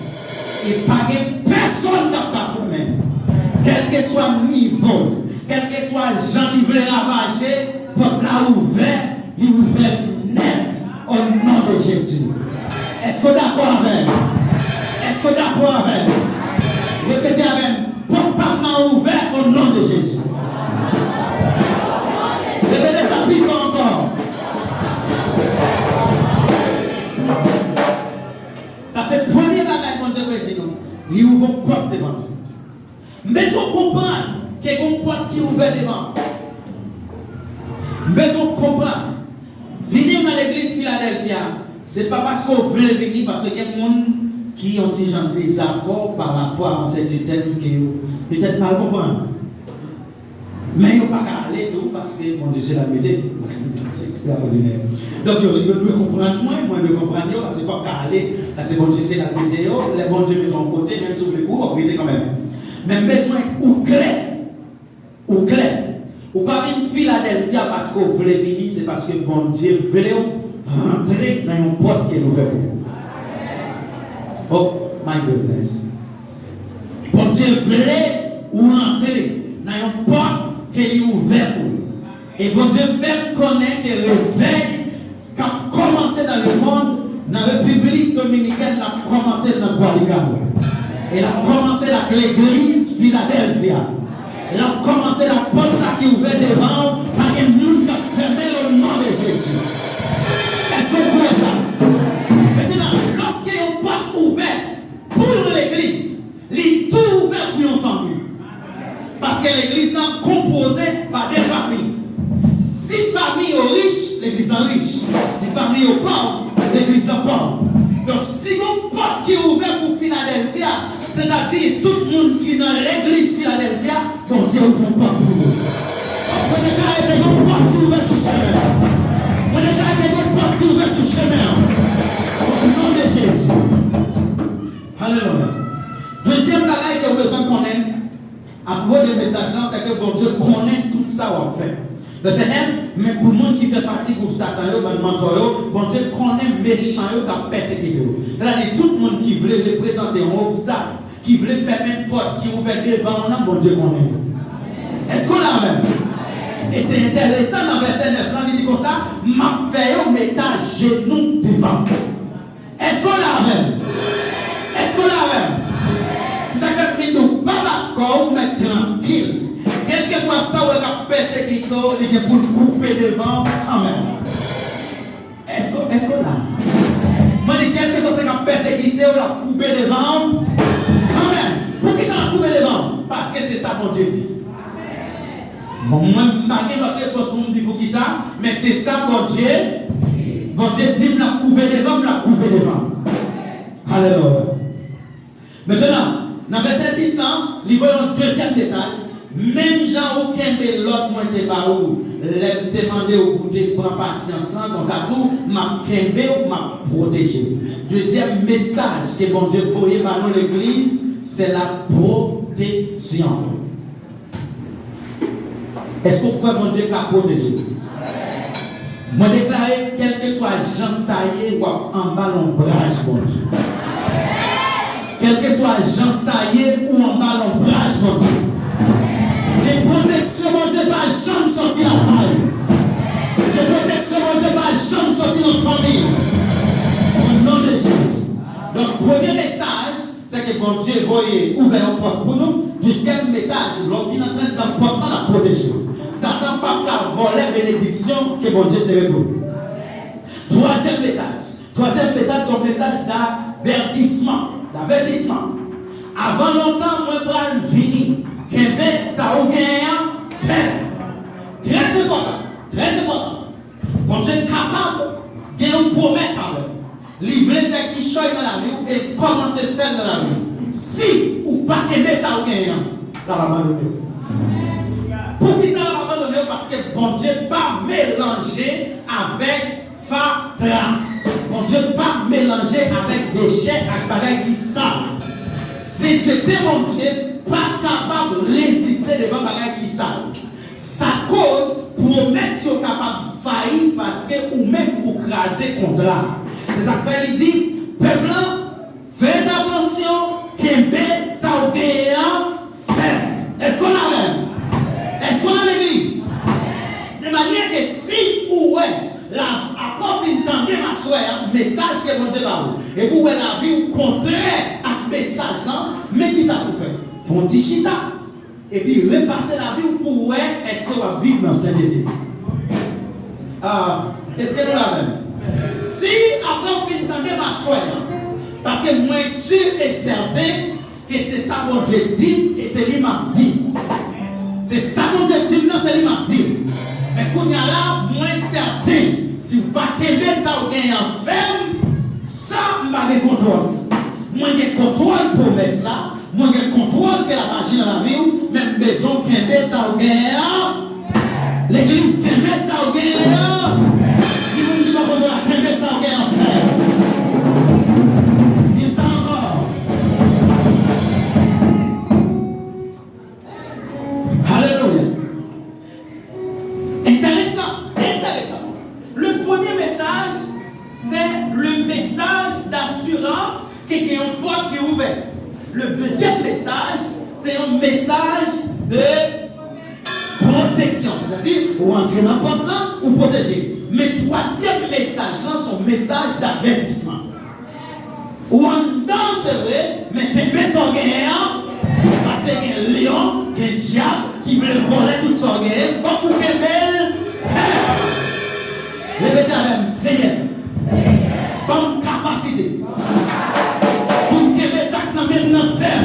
E pa gen pèsonn k ap ka fèmen l. Kèlkeswa nivo l, kèlkeswa jan li vle ravaje, pòt la ouvè, li ouvè nèt, o non de Jezi. Èske w dakò avè m? Èske w dakò avè m? Repete avè m, pòt pa m nan ouvè, o non de Jezi. Repete sa pi fò ankò. Sa se premye bagay Bondye vle di nou. Li ouvè yon pòt devan nou. M bezwen w konprann ke gon pòt ki ouvè devan w. M bezwen w konprann. Vini w nan legliz Filadèlfya, se pa paske w vle vini, paske gen moun ki yon ti jan dezakò pa rapò a yon seri de tèm ke yo petèt mal konprann. Men yo pa ka ale tou, paske Bondye se l ap mete. Se ekstraòdinè. Donk, yo, yo dwe konprann mwen, mwen dwe konprann yo, paske yo p ap ka ale, paske Bondye se l ap mete yo. Lè Bondye mete w yon kote, menm si w vle pou ou, w ap rete kanmenm. Men m bezwen ou klè. Ou klè. Ou pa vin Filadèlfya paske w vle vini, se paske Bondye vle w rantre nan yon pòt ke l ouvè pou ou. Oh my goodness. Bondye vle ou rantre nan yon pòt ke li ouvè pou ou. E Bondye fè m konnen ke revèy k ap kòmanse nan lemonn, nan Repiblik Dominikèn, l ap kòmanse nan Gwadikap. E l ap kòmanse l ak legliz Filadèlfya. L ap kòmanse l ak pòt sa ki ouvè devan w, pa gen moun k ap fèmen l o non de Jezi. Èske w kwè sa? Mentnan, lòske yon pòt ouvè pou yon legliz, li tou ouvè pou yon fanmi. Paske legliz lan konpoze pa de fanmi. Si fanmi yo rich, legliz lan rich. Si fanmi yo pòv, legliz lan pòv. Donk, si gon pòt ki ouvè pou Filadèlfya, sètadi tout moun ki nan legliz Filadèlfya, Bondye ouvè yon pòt pou nou. Mwen deklare ke gon pòt ki ouvè sou chemen. Mwen deklare ke gon pòt ki ouvè sou chemen an. O non de Jezi. Alelouya. Dezyèm bagay ke w bezwen konnen apwopo de mesaj lan, se ke Bondye konnen tout sa w ap fè. Vèsè nèf, men pou moun ki fè pati gwoup Satan yo, bann mantò yo, Bondye konnen mechan yo k ap pèsekite w. Sètadi tout moun ki vle reprezante yon obstak, ki vle fèmen pòt ki ouvè devan w nan, Bondye konnen yo. Èske w la avè m? E se enteresan, nan vèsè nèf lan, li di konsa, m ap fè yo met ajenou devan m. Èske w la avè m? Èske w la avè m? Se sa k fè m vin di w, pa bat kò w, men trankil. Kèlkeswa sa w wè k ap pèsekite w, li gen pou l koupe devan w kanmenm. Èske, èske w la? Mwen di, kèlkeswa sa k ap pèsekite w, l ap koupe devan w kanmenm. Poukisa l ap koupe devan w? Paske se sa Bondye di. Bon, mwen, m pa gen lòt repons pou m di poukisa, men se sa Bondye, Bondye di m l ap koupe devan m, l ap koupe devan m. Alelouya. Mentnan, nan vèsè dis lan, li voye yon dezyèm mesaj. Menm jan ou kenbe lòd mwen te ba ou, lè m te mande w pou w te pran pasyans lan, konsa tou, m ap kenbe w, m ap pwoteje w. Dezyèm mesaj ke Bondye voye ba nou legliz, se la pwoteksyon. Èske w kwè Bondye ka pwoteje w? Mwen deklare, kèlkeswa jan sa ye, w ap anba lonbraj Bondye. Kèlkeswa jan sa ye, ou anba lonbraj Bondye. Gen pwoteksyon Bondye pa janm sòti lakay ou. Gen pwoteksyon Bondye pa janm sòti nan fanmi ou. O non de Jezi. Donk, premye mesaj, se ke Bondye voye ouvè yon pòt pou nou. Dezyèm mesaj, lè w fin antre anndan pòt lan, l ap pwoteje w. Satan p ap ka vòlè benediksyon ke Bondye sere pou ou. Twazyèm mesaj. Twazyèm mesaj se yon mesaj davètisman. Davètisman. Avan lontan, mwen pral vini. Kenbe sa ou genyen an fèm. Trè enpòtan. Trè enpòtan. Bondye kapab gen yon pwomès avè w. Li vle fè kichòy nan lavi w e l kòmanse fè l nan lavi w. Si ou pa kenbe sa ou genyen an, l ap abandone w. Poukisa l ap abandone w? Paske Bondye pa melanje avèk fatra. Bondye pa melanje avèk dechè ak bagay ki sal. Sentete Bondye pa kapab reziste devan bagay ki sal. Sa koz pwomès yo kapab fayi paske ou menm ou kraze kontra a. Se sa k fè li di, pèp lan, fè atansyon, kenbe sa w genyen an fèm. Èske w la avè m? Èske w la legliz? De manyè ke si ou wè, la, apre w fin tande m aswè a, mesaj ke Bondye ba ou, epi w wè lavi w kontrè ak mesaj lan, men kisa pou w fè? Fè yon ti chita. Epi repase lavi w pou w wè èske w ap viv nan sentete. Ah, èske nou la menm? Si apre w fin tande m aswè a, paske mwen si e sèten ke se sa Bondye di m e se li m ap di. Se sa Bondye di m nan, se li m ap di. Men kounye a la, mwen sèten, si w pa kenbe sa w genyen an fèm, sa m pa gen kontwòl. Mwen gen kontwòl pwomès la, Mwen gen kontwòl ke l ap aji nan lavi w, men m bezwen w kenbe sa w genyen an. Legliz, kenbe sa w genyen an. Di moun ki bò kote w la, kenbe sa w genyen an fèm. Di l sa ankò. Alelouya. Enteresan, enteresan. Le premye mesaj, se le mesaj dasirans ke gen yon pòt ki ouvè. Le dezyèm mesaj, se yon mesaj de pwoteksyon. Sètadi, ou antre nan pòt lan, ou pwoteje. Men twazyèm mesaj lan, se yon mesaj davètisman. Ou anndan, se vre, men kenbe sa w genyen an, paske gen lyon, gen dyab ki vle vòlè tout sa w genyen, fòk ou kenbe l fèm. Repete avè m, Senyè, ban m kapasite pou m kenbe sa k nan men m nan fèm.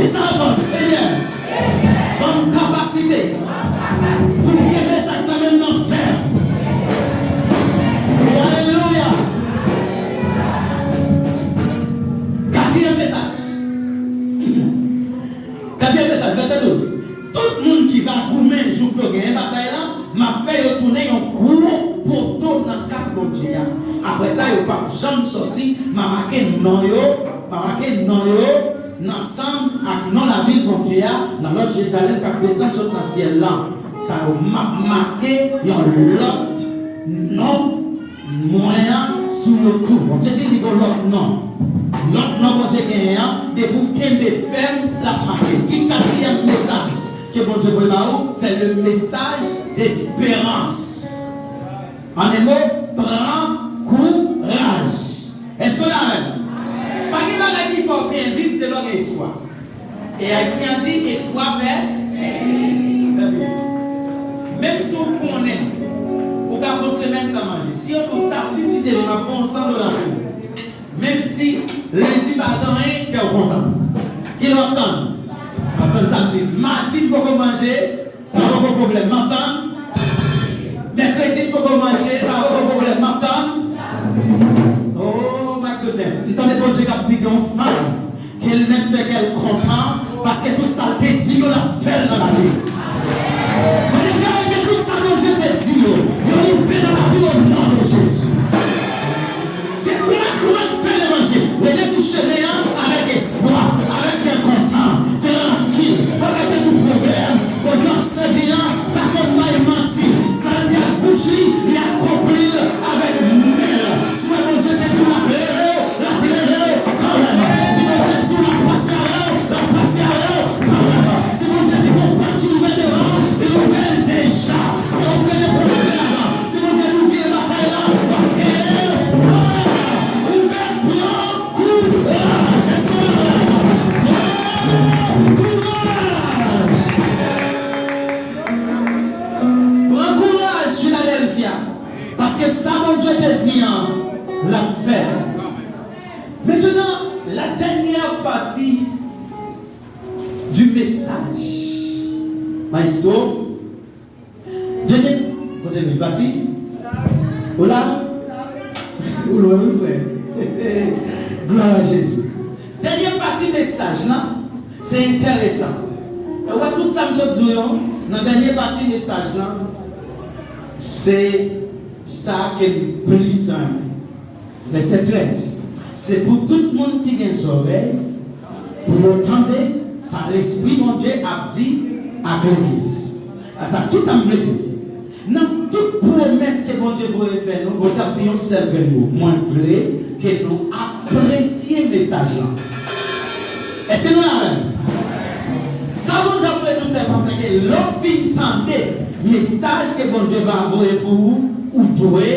Di sa ankò, Senyè, ban m kapasite pou m kenbe sa k nan men m nan fèm. Alelouya! Katriyèm mesaj. Katriyèm mesaj, vèsè douz. Tout moun ki va goumen jouk yo genyen batay la, m ap fè yo tounen yon gwo poto nan kat Bondye a. Apre sa, yo p ap janm sòti. M a make non yo, m a make non yo nan sanm ak non lavil Bondye a, nan lòt Jerizalèm k ap desann sot nan syèl la. Sa yo, m ap make yon lòt non mwen an sou yo tou. Bondye di li gon lòt non. Lòt non Bondye genyen an, depi w kenbe fèm, l ap make. Ki katriyèm mesaj ke Bondye voye ba ou? Se le mesaj desperans. An de mo, pran kouraj. Èske w la avè m? Pa gen bagay ki fè w byen viv, se lè w gen espwa. E ayisyen an di, espwa fè, fè viv. Menm si w konnen ou ka fè yon semèn san manje, si yo di w samdi, si Dye vle, m ap ba w san dola pou ou. Menm si lendi pa gen anyen, kè w kontan. Kilè w ap tann? W ap tann samdi. Madi m poko manje, sa poko pwoblèm, m ap tann. Mèkredi m poko manje, sa poko pwoblèm, m ap tann. Oh my goodness. M tande Bondye k ap di gen yon fanm ke l mèt fè kè l kontan, paske tout sa l te di yo, l ap fè l nan lavi l. Mwen deklare ke tout sa Bondye te di yo, yo rive nan lavi w o non de Jezi. Ke ou mèt, ou mèt fè levanjil. Rete sou chemen an avèk espwa, avèk kè kontan, trankil. Fò w rete sou pwovèb. Bondye w ap sèvi an pa konn bay manti. Sa l di ak bouch li, li akonpli l avèk men l. Si w wè Bondye te di w l ap leve w, l ap leve w kanmenm. Si Bondye di w l ap pase avè w, l ap pase avè w kanmenm. Si Bondye di gon pòt ki ouvè an l ap fè. Maintenant, la dernière partie du message. Maestro, Djenye, kote nou pati? Ou la? Ou lwen wi, frè. Glwa a Jezi. Dènye pati mesaj lan, se enteresan. E w wè tout sa m sot di w yo, nan dènye pati mesaj lan, se sa ke m plis renmen. Vèsè trèz. Se pou tout moun ki gen zòrèy, pou yo tande sa Lespri Bondye ap di ak legliz. Sa, kisa m vle di? Nan tout pwomès ke Bondye voye fè nou, Bondye ap di yon sèl grenn mo, mwen vle ke nou apresye mesaj lan. Èske nou la avè m? Sa Bondye ap vle nou fè, paske lè w fin tande mesaj ke Bondye va voye pou ou, ou dwe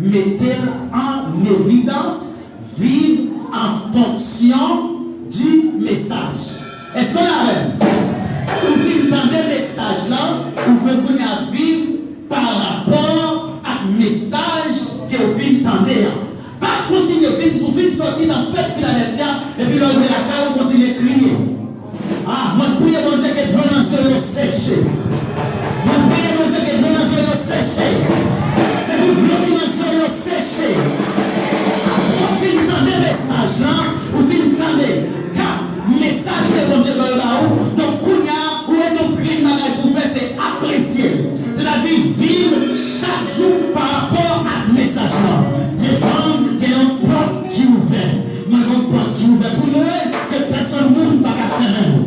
mete l an evidans, viv an fonksyon di mesaj. Èske w la avè m? Ou fin tande mesaj lan, ou dwe kounye a viv pa rapò ak mesaj ke w fin tande an. Pa kontinye vin, ou fin soti nan fèt Filadèlfya, epi lè w rive lakay ou, ou kontinye kriye. Ah, mwen priye Bondye ke dlo nan zye yo seche. Mwen priye Bondye ke dlo nan zye yo seche. Se pou dlo ki nan zye yo seche. Apre w fin tande mesaj lan, ou fin tande kat mesaj ke Bondye voye ba ou. Donk, kounye a, ou gen yon grenn bagay pou w fè, se apresye l. Sètadi, viv chak jou pa rapò ak mesaj lan. Devan m, gen yon pòt ki ouvè. Mwen gen yon pòt ki ouvè pou mwen ke pèsonn moun pa ka fèmen l.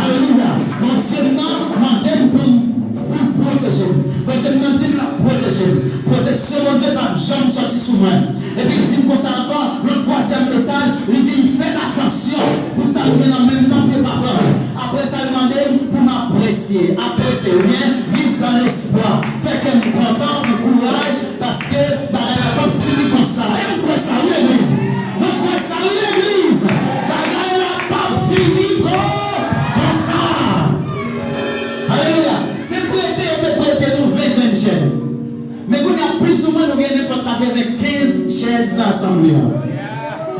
Alelouya. Bondye m nan mande m pou m, pou l pwoteje m. Bondye m nan di m l ap pwoteje m. Pwoteksyon Bondye p ap janm sòti sou mwen. Epi li di m konsa ankò, yon twazyèm mesaj, li di m fè atansyon pou sa m gen nan men m nan pou yo pa pran l. Apre sa, li mande m pou m apresye, apresye, oubyen viv dans l'espoir. Fè kè m kontan, pran kouraj, paske bagay la p ap fini konsa. E m kwè sa, wi, legliz. Mwen kwè sa, wi, legliz. Bagay la p ap fini ko-, konsa. Alelouya. Se prete yo te prete nou ven grenn chèz. Men kounye a, plizoumwen, nou gen nenpòt katrevenkenz chèz nan asanble a.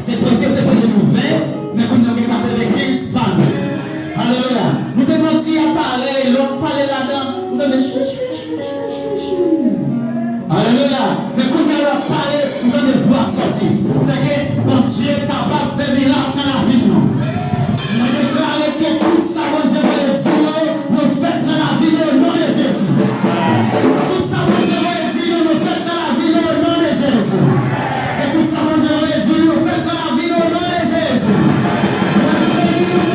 Se prete yo te prete nou ven, men kounye a, nou gen katrevenkenz pa nou. Alelouya. Nou te gen yon ti aparèy, lè w pale ladan, ou tande chwi, chwi, chwi, chwi, chwi, chwi. Alelouya. Men kounye a, lè w pale, ou tande vwa k sòti. Se ke Bondye kapab fè mirak nan lavi nou. Mwen deklare ke tout sa Bondye voye di nou, nou fèt nan lavi nou, o non de Jezi. Tout sa Bondye voye di nou, nou fèt nan lavi nou, o non de Jezi. Ke tout sa Bondye voye di nou, nou fèt nan lavi nou, o non de Jezi. Mwen beni nou,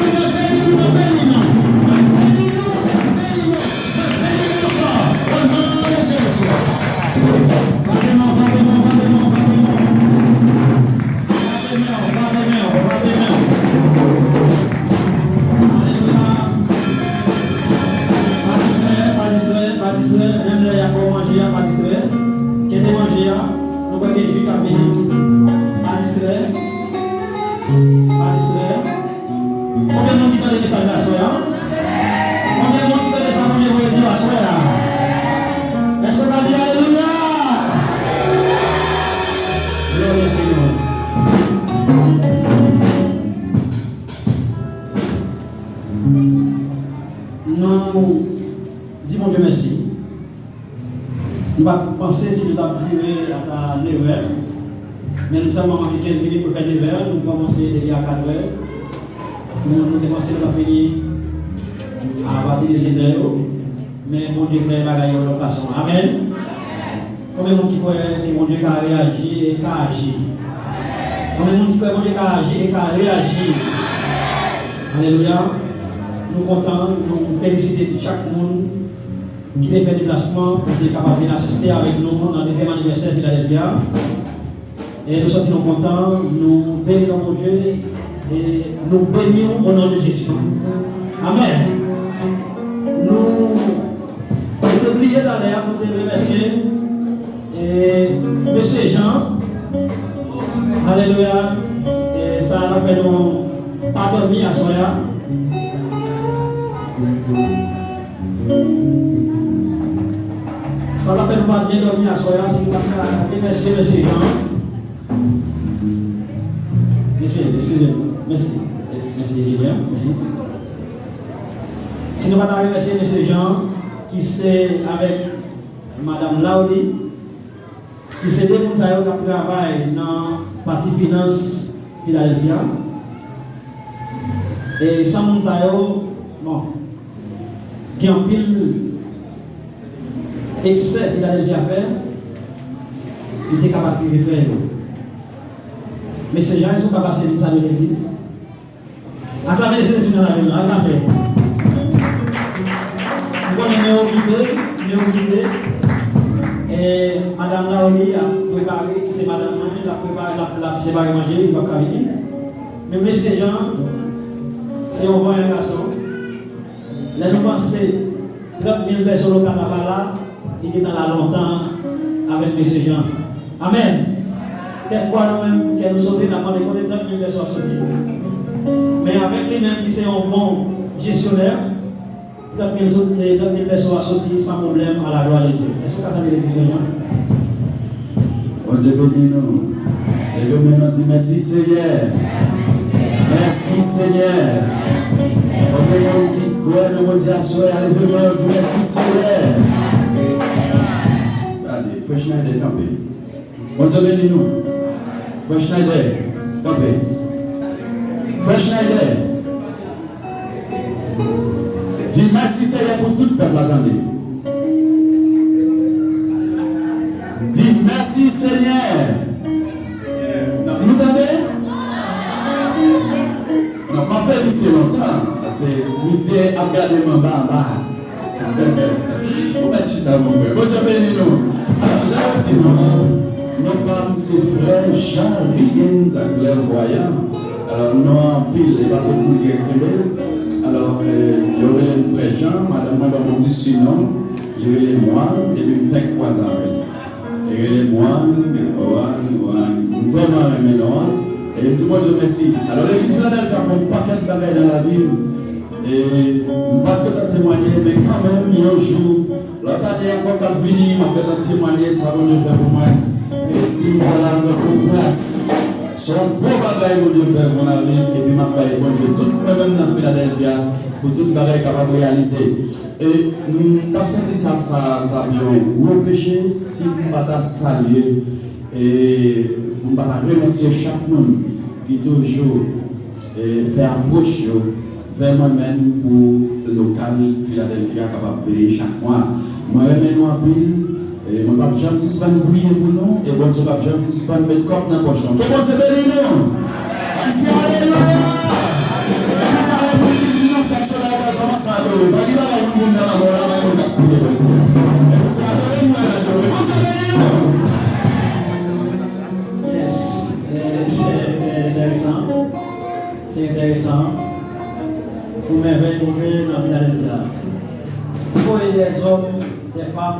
mwen beni nou, mwen beni nou, mwen beni nou. Mwen beni nou, mwen beni nou, mwen beni nou ankò, o non de Jezi. Frape men w, frape men w, frape men w, frape men w. Frape men w, frape men w, frape men w. Alelouya. Pa distrè, pa distrè, pa distrè. Menm lè y ap ba w manje a, pa distrè. Kenbe manje a. Nou kwè gen jwi k ap vini. Pa distrè. Pa distrè. Konbyen moun ki tande mesaj la aswè a? Konbyen moun ki tande sa Bondye voye di w aswè a? Èske w ka di alelouya? Glwa Senyè. Nou di Bondye mèsi. Nou pa t panse si nou t ap dire ata nevè, men nou sèlman manke kenz minit pou fè nevè, nou kòmanse depi a katrè. Nou, nou te panse nou t ap fini apati de setè yo, men Bondye fè bagay yo lòt fason. Amèn. Konbyen moun ki kwè ke Bondye ka reyaji e ka aji? Konbyen moun ki kwè Bondye ka aji e ka reyaji? Alelouya. Nou kontan, nou felisite chak moun ki te fè deplasman pou te kapab vin asiste avèk nou nan dezyèm anivèsè Filadèlfya. E nou santi nou kontan, nou beni non Bondye, e nou beni w o non de Jezi. Amèn. Nou, nou te bliye talè a pou te remèsye, e, mesye Jean. Alelouya. E sa a fè nou pa dòmi aswè a. Sa va fè nou pa Byen dòmi aswè a, si nou pa ka remèsye mesye Jean. Mesye, eskize m. Mèsi. Mèsi, enjenyè. Mèsi. Si nou pa ta remèsye mesye Jean, ki se avèk madanm Laoli, ki se de moun sa yo k ap travay nan pati finans Filadèlfya. E san moun sa yo, bon, gen anpil eksè Filadèlfya fè, li te kapab rive fè yo. Mesye Jean, èske w ka pase vin salye legliz? Aklame Jezi nan lavi nou, aklame. M konnen men okipe, men okipe. E madanm Laoli ap prepare, ki se madanm mwen, l ap prepare, l ap, l ap separe manje, li p ap ka vini. Men mesye Jean, se yon vanyan gason. Lè nou panse trant mil pèson lokal la pa la, li gentan la lontan avèk mesye Jean. Amèn. Kèk fwa nou menm, kè nou sote, n ap mande kote trant mil pèson ap soti. Men avèk li menm ki se yon bon jesyonè, trant mil soti, trant mil pèson ap soti san pwoblèm, à la gloire de Dieu. Èske w ka salye legliz Jean? Bondye beni nou. Leve men nou, di mèsi Senyè. Mèsi Senyè. Konbyen moun ki kwè nan Bondye aswè a, leve men yo, di mèsi Senyè. Gade, frè Schneider kanpe. Bondye beni nou. Frè Schneider kanpe. Frè Schneider. Di mèsi Senyè pou tout pèp la tande. Di mèsi Senyè. Nou tande? Non, m ap fè misye lontan, paske misye ap gade m anba anba. Ou mèt chita, mon frè. Bondye beni nou. Alò, jan yo di nou, non pa m se frè Jean Rigens a Klèvwayan. Alò, non anpil, e pa tout moun ki kenbe l. Alò, eh, yo rele m frè Jean, madanm mwen ban m yon ti sinon, li rele Mwan, epi m fèk kwaze avè l. Li rele Mwan, Mwan, Mwan. M vrèman renmen non an. E m di Bondye mèsi. Alò, legliz Filadèlfya fè yon pakèt bagay nan lavi m. E m pa t gentan temwanye, men kanmenm, yon jou, lòt ane ankò k ap vini, m ap gentan temwanye sa Bondye fè pou mwen. E si m pa la, m prèske yon gras. Se yon gwo bagay Bondye fè pou lavi m, epi m ap bay Bondye tout mwen menm nan Filadèlfya pou tout bagay kapab reyalize. E m t ap santi sa, sa t ap yon gwo peche si m pa ta salye, e pou m pa ta remèsye chak moun ki toujou, e fè apwòch yo vè mwen menm pou lokal Filadèlfya kapab peye chak mwa. Mwen renmen nou anpil. E mwen p ap janm sispann priye pou nou, e Bondye p ap janm sispann met kòb nan pòch nou. Ke Bondye beni nou! Ann di alelouya! Depi talè pou vin nan fèt yo la, yo pral kòmanse adore. Pa gen bagay moun vin nan lanmò la, men moun k ap kriye bò isi a. Depi se adore nou pral adore. Bondye beni nou! Yes. Eh, se, se enteresan. Se enteresan. Pou mèvèy Bondye nan Filadèlfya. Voye dèzòm, dèfanm,